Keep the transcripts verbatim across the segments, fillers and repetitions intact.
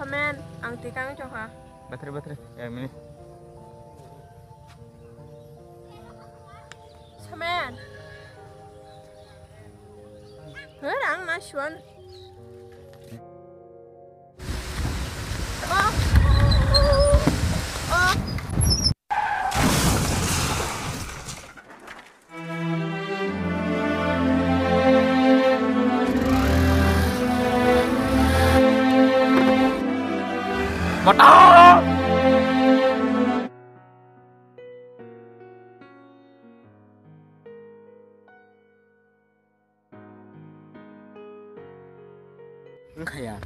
Samen, ang tikang chokha. Battery, battery, ek minute. Samen. Hur, ang ma suan. Oh. Oh. Motor! Wngkha ya,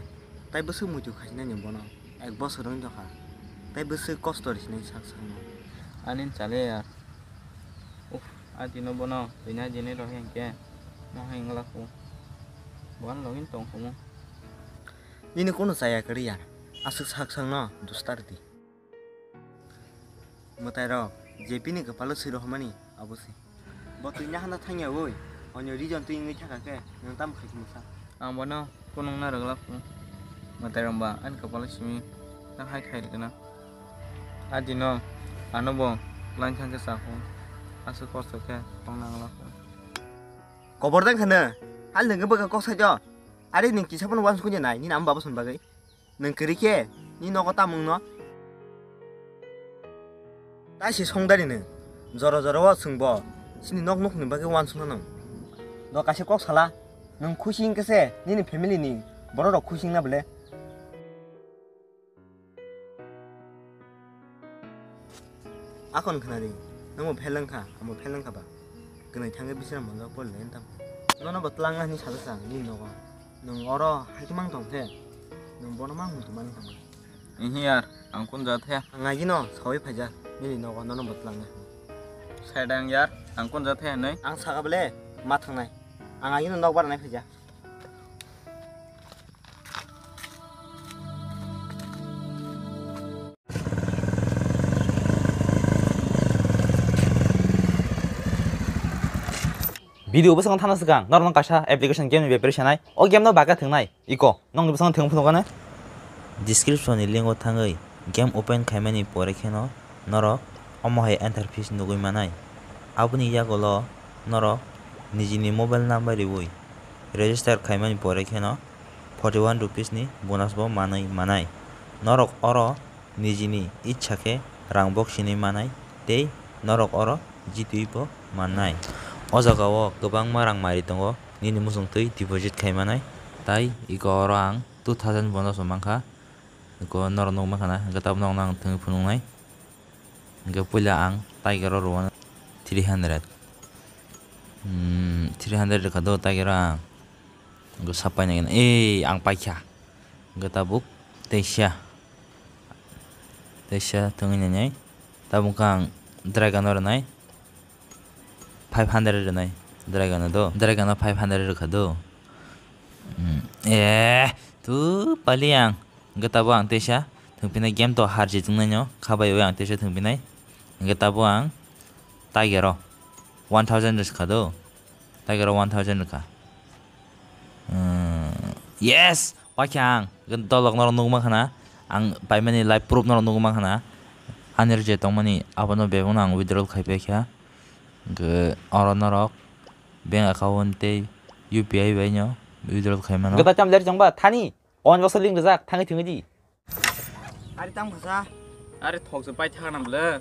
tai bwswk muitu khaisinai ni bono, ek bosor wng tongkha, tai bwswk kosto risinai sak sakno. Ani chale ya, uff, a dino bono, tini a dini rohe hinkhe, mo hai wngla kho, bo ani login tong kho mo. Nini kono chaya kwrwi ya, aswk sak sakno dustar di. Mwtai rok, je bini kwpalo swi rohormani, abo se. Bo twi nahana thangya oi, onyo region twi wngwi thaka khe, nwng tamo khai khe mwsa? Ang bono phunukna rwglak phung. Mwtai rok ba ani kwpalo simi, ta hai khai rwgwna. A dino, ano bo line thang khe cha phung. Aswk kosto khe tongna wngla phung. Kobor dang khana, hal nwng bwkha kok sai jo. Ari nwng kisa phano wansukya nai, nini ama baba song bagwi. Nwng kwrwi khe ni nogo tamungno? Tai se songdari nwng. Jora jora o chwng bo chini nok nukni bagwi uansukna nwng. Do kaisa kok sala, nwng khusi wngkhe se nini family ni borok rok khusi wngna bwle? Akon khnari, nwngbo phel wngkha, amo phel wngkha ba? Kwnwi thangwi bisra monjak pori lai wng tamo. Nono bo twlangna hwnwi sajak sa nini nogo. Nwng oro hai khe mang tong khe, nwng bono mang muitu mani tongma. Ihi yar, ang kun jat he. Ang agino sawi phaijak nini nogo nono bo twlangna hwnwi. Saidang yar, ang kun jat he hwnwi. Ang saka bole ma thangnai. Ang agino nok barnai phaijak. Video bwskango thangna swkang norokno kaisa application game ni bepari sanai. O game no baga thwngnai iko nokni bwskango thwng phunukgani. Description ni link o thangwi game open khaimani pore kheno norok omo hai interface nugwi manai. Aboni yagulo norok nijini mobile number riwi register khaimani pore kheno forty one rupees ni bonus bo manwi manai. Norok oro nijini ichha khe rang bok sinwi manai tei norok oro jitwi bo mannai. O jaga o kwbangma rang mari tongo, nini muchung twi deposit khai manai, tai iko oro ang two thousand bonus bo mankha. Iko norok nukmankha na, hwnkhe tabuk norokno ang thwngwi phunuknai. Hwnkhe puila ang Tiger o rwo three hundred. Hmm, three hundred rwkha do Tiger o ang. Hwnkhe sapai nai, ei, ang paikha. Hwnkhe tabuk teisa. Teisa thwngwi nainai. Tabuk ang Dragon o rwnai. Five hundred rwnai. Dragon o do. Dragon o five hundred rwkha do. Hmm, eh, tu pali ang. Hwnkhe tabuk ang teisa thwngphinai game to harjit wngnaino khabai oi ang teisa thwngphinai. Hwnkhe tabuk ang Tiger o one thousand rwkha do. Tiger o one thousand rwkha. Hmm, yes! Paikha ang. Hwnkhe dolok norok nukmankha na. Ang paimani live proof norok nukmankha na. Ani rwje tongmani abono bebakno ang withdrawal khaipaikha. Hwnkhe oro norok bank account tei U P I bai no withdrawal khaimano. Gata cham ler chongba thani. On boso link rijak, thangwi thwngwi di. Ari tang phasa. Ari thok se pai thang nam le.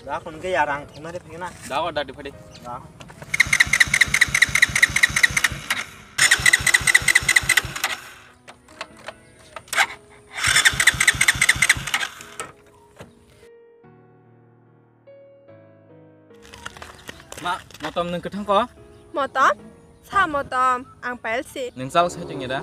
Da khon ke yar ang thok na re phek na. Da ko da di phadi. Da. Ma, motom nwng kwthang ko? Motom? Sa motom, ang pail si. Nwng chal sai tongya da?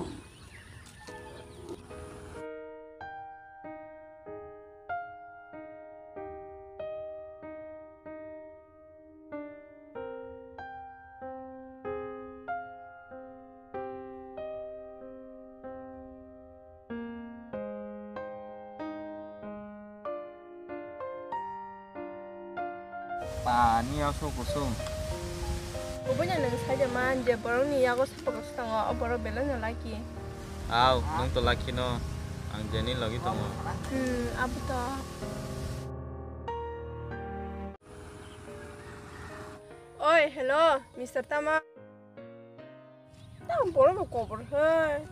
Pani aswk kusung. Obono nwng saida man je borokni yago sapago se tongo, o borok belai no lucky. Aw, nwng to lucky no, ang jeni logi tongo. Hmm, abo to. Oi, hello, Mister Tama. Tang borok bo kobor hai.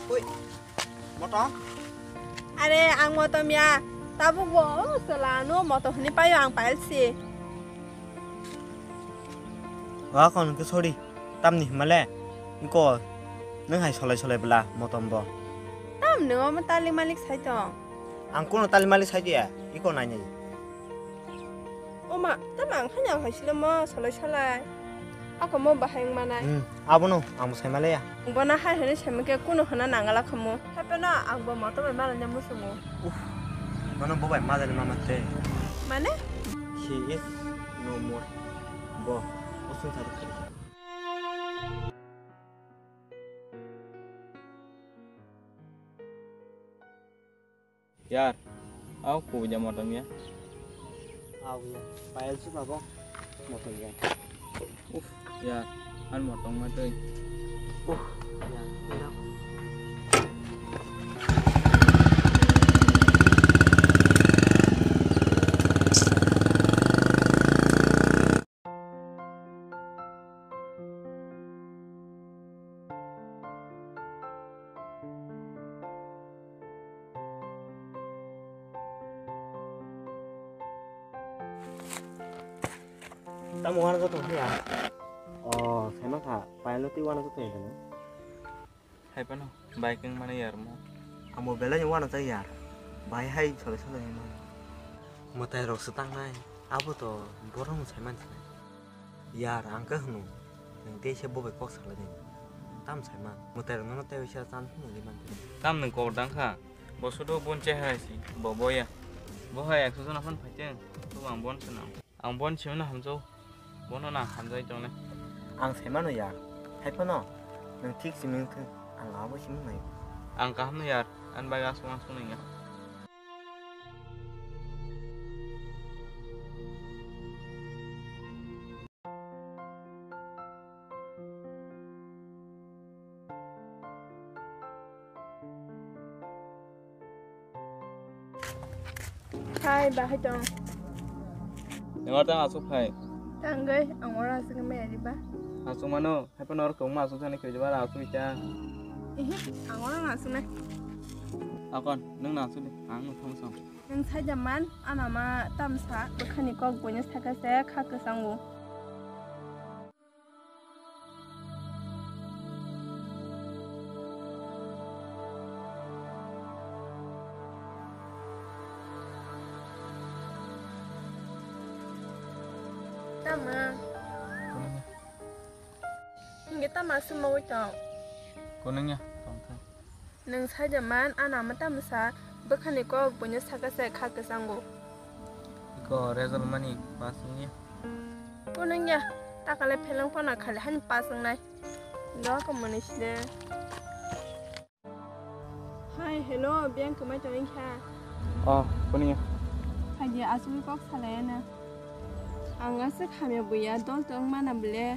Oi, motom? Are, ang motom ya. Tabuk bo, oh, selano motom hini payo ang pail si. Wa kon ke sorry. Tamni himale? Iko, nwng hai solai solai bwla motom bo. Tam nwng omo talik malik sai tong. Ang kuno talik malik sai dia, iko nai nai. Oma, tam ang khanya hai silo mo solai solai. Ako mo bahai wng manai. Hmm, abono ang bo sai male ya. Bono hai hene semike kuno hana nangala khamo. Hapeno ang bo motom bai malanya musungo. Uff, bono bo bai malanya mamate. Mane? He is no more. Bo, usung tharu kari. Yar, au kubuja motom ya. Au ya, payal su babo motom ya. Uf, yar, an motom ma tui. Uf, ya, ya. Tamo wana joto ya. Oh, saya mah kak, pailo ti wana joto ya kan? Hai pano, bike wng mano yar mo. Amo belai ni wana jai yar. Bai hai sole sole ni mano. Mwtai rok swtang nai. Abo to borok no sai man sinai. Yar ang khe hwno. Nwng tei se bo bai kok salai nai. Tam sai man. Mwtai rok no tei bisa chan hwno di man. Tam nwng kok dang kha. Bo sudo bon che hai si. Bo boya. Bo hai ekso jona phone phaiteng. Bo ang bon swnam. Ang bon simi no hamjao, bono nang hamjai tongnai. Ang sai mano ya, hai phano nwng thik simi wng thung, ang abo simi nai. Ang kaham no yar, ani bagwi aswk uansuk nangya. Hai, bahai tong. Nang oro tang aswk phai? Tangwi, ang oro aswk maya riba. Aswk mano, hai phano oro kwbangma aswk jani kiri ba aswk ita. Ihi, ang oro aswk nai. Akon, nwng na aswk di, ang nwng thang song. Nwng saida man, ana ma tamsa, bwkhani kok buino saka se kha kwchango. Tama. Kunungya. Hingke tama sumogwi tong. Kunungya, tongthai. Nwng saida man, ana mwta mwsa bwkhani kok buino saka se kha kwchango. Iko result mani pass wngya. Kunungya, takale pheleng phano khali hani pass wngnai. Doa ko mwnwi side. Hai, hello, biyang kwmai tongwi kha? Oh, kunungya. Phaidi asugwi kok salai na. Ang aswk hamya buya, dol tong mana bwle.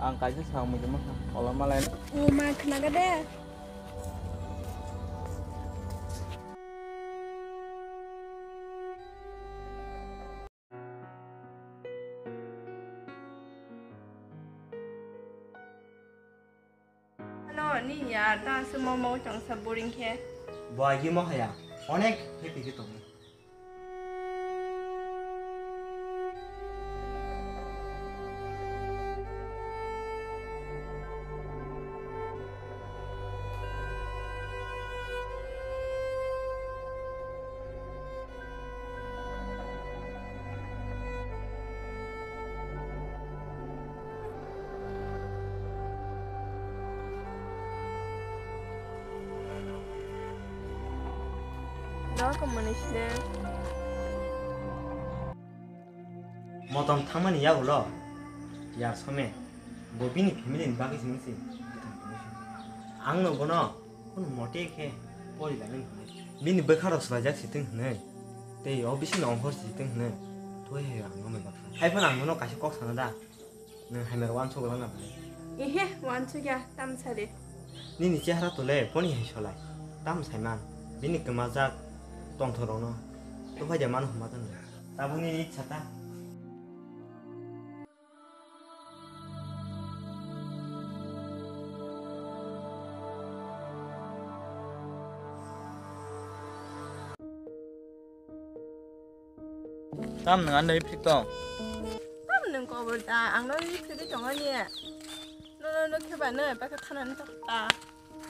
Ang kaisa samung tongma kha, ola malai. O ma khnaga de. Ano ni ya ta se momo chang sa boring khe. Bo agi mo haya, onek happy khe tongo. Doa ko mwnwi side. Motom thangmani yagulo, yar some, bo bini family ni bagwi simi se bwthang tongwi se. Ang no bono Mote khe pori lai nang hwnwi. Bini bwkha rok swlai jak si tong hwnwi. Tei o bisi no ongkhor si tong hwnwi. Toi hai ang no mai baksa. Hai phano ang no kaisa kok sana da. Nwng hai mer wansuk lang na bai. Ehe, wansuk ya, tam sari. Nini chehara to le poni hai solai. Tam sai man. Bini kwmajak tongthor rok no. To hai de man huma tong. Tabuk nini ichha ta. Tam nwng ano iphik tong? Tam nwng kobor da, ang no iphik tongo ni. No, no, no, khe ba no, baka thana ni tok ta.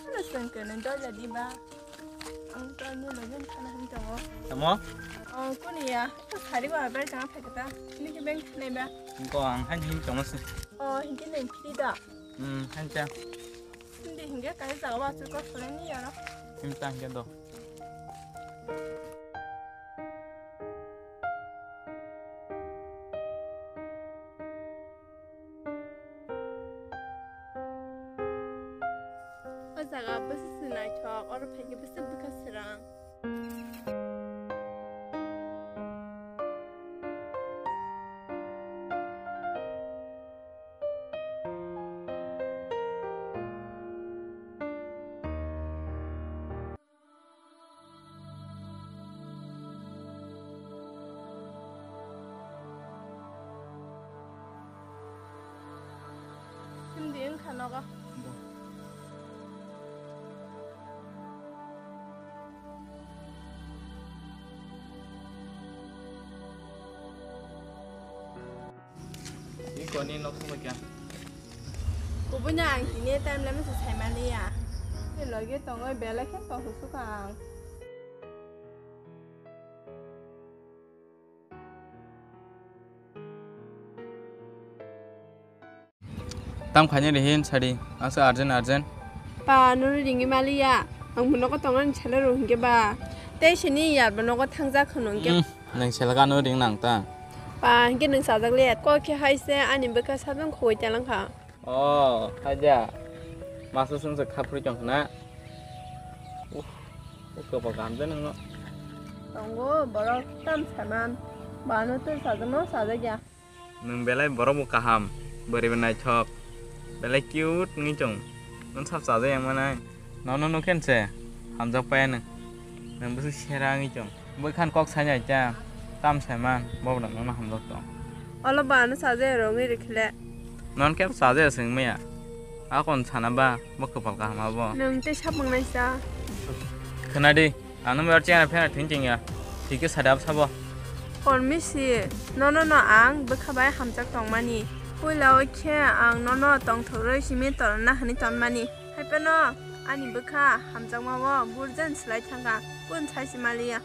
Ano sengke nang doja di ba. Ang to ni logen thana hin tongo. Tamo? Oh, kuni ya. Ko sari ba ber jang phai kata. Ni ke beng thanai ba. Ko ang han hin tongo se. Oh, hindi nang phiri da. Hmm, han cha. Hindi hinge kai jaga ba chu ko sore ni ya no. Hin ta hinge do. O jaga bwswk se naithok, oro phaikhe bwswk bwkha swrang. Hindi wngkha nogo. Iko ni nok song kya? Kubui na ang tini time lamai se sai mani ya. Ni logi tongo belai khe tong husuk ang. Tam khaini rehin sadi, ang se urgent, urgent. Pa, noro ringi maliya, ang bo nogo tongo ani salai rok hinkhe ba. Tei sini yar bo nogo thangjak hwno hinkhe. Hmm, nwng selak ano ring nang ta. Pa, hinkhe nwng sajak le, kok khe hai se ani bwkha sajwng khogoi telang kha. Oh, haja. Masa sung se khapri tong khna. Uh, kopal kaham je nangno. Tongo borok tam saman. Bano tei sajwkno sajak ya. Nwng belai borok bo kaham, bwrwi bo naithok, belai cute wngwi chwng, nwng sap chajak ya manai. Nono nukhe se hamjak paya nwng, nwng bwswk sera wngwi chwng. Bwkhan kok sai nai ta, tam sai man, bobo nwng nono hamjak tong. Olo ba ano chajak ya rwngwi rwkhe le. Non khe chajak ya se wngmaya, akon sana ba, bo kwpal kaham abo. Nwng tei sapung nai sa. Khna di. Ang nw miyar chengna phena thwng chengya. Thik khe sadi abo sabo. Pormisi, nono no ang bwkha bai hamjak tongmani. Puila o khe ang nono tongthok rwi simi torna hwnwi tonmani. Haiphano ani bwkha hamjakma o burjani swlai thangkha. Kung sai se maliya.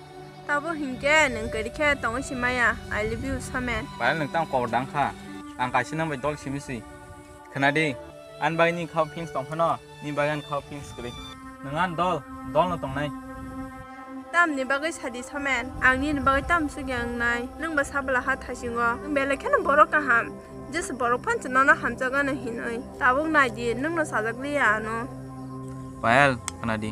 Tabo hinkhe nwng kwrwi khe tongwi se maya. I love you, Somen. Bai nwng tang kobor dang kha. Ang kaisa nang bai dol simi si. Khna di, ani bagwi ni khao feelings tong phano, ni bagwi ani khao feelings kwrwi. Nwng ani dol, dol no tongnai. Tamni bagwi sadi Somen, ang nini bagwi tam sugya wngnai. Nwng ba sabla ha thasingo, nwng belai kheno borok kaham. Jesa borok phan se nono hamjak ano hinwi. Tabuk nai di, nwng no sajak liya ano. Payal, khna di.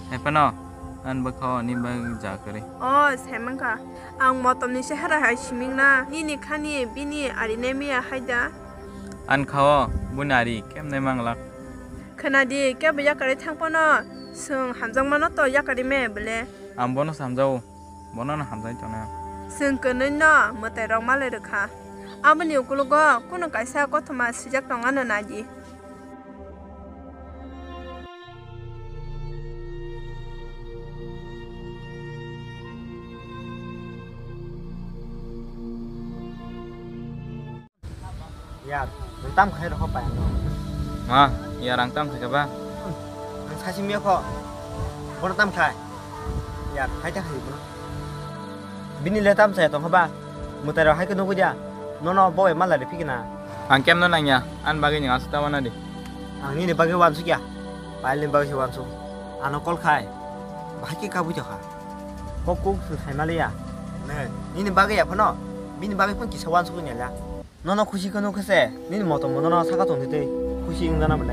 Hai phano, ani bwkha o ani bagwi ja kwrwi. O, sai mankha. Ang motom ni sehara hai siming na. Nini khani bini ari nai miya hai da. Ani kha o, buni ari kemnai manglak. Khna di, kebo yakarwi thang phano, chwng hamjakmano to yakarwi me bwle. Ang bono samjao, bono no hamjai tongnai ang. Chwng kwnwi no mwtai rok malai rwkha. Aboni ukologo kuno kaisa kothoma swijak tong ano nai di. Yar, nwng tam khai rokho pai ano. Ma, yar ang tam khai ba. Nwng sasi miya kho. Bono tam khai. Yar, hai ta khai bono. Bini le tam chaya tongkha ba? Mwtai rok hai khe nugwi dia. Nono bo bai mala ri phikna. Ang kemno nangya, ani bagwi nwng aswk ta wana di. Ang nini bagwi wansuk ya. Pailni bagwi se wansuk. Ano call khai. Bahai khe kabui tokha. Kok kuk se sai maliya. Ne, nini bagwi ya phano. Bini bagwi phano kisa wansuk ni la. Nono khusi khe nukhe se, nini motom bo nono saka tongdi tei khusi wngjana bole.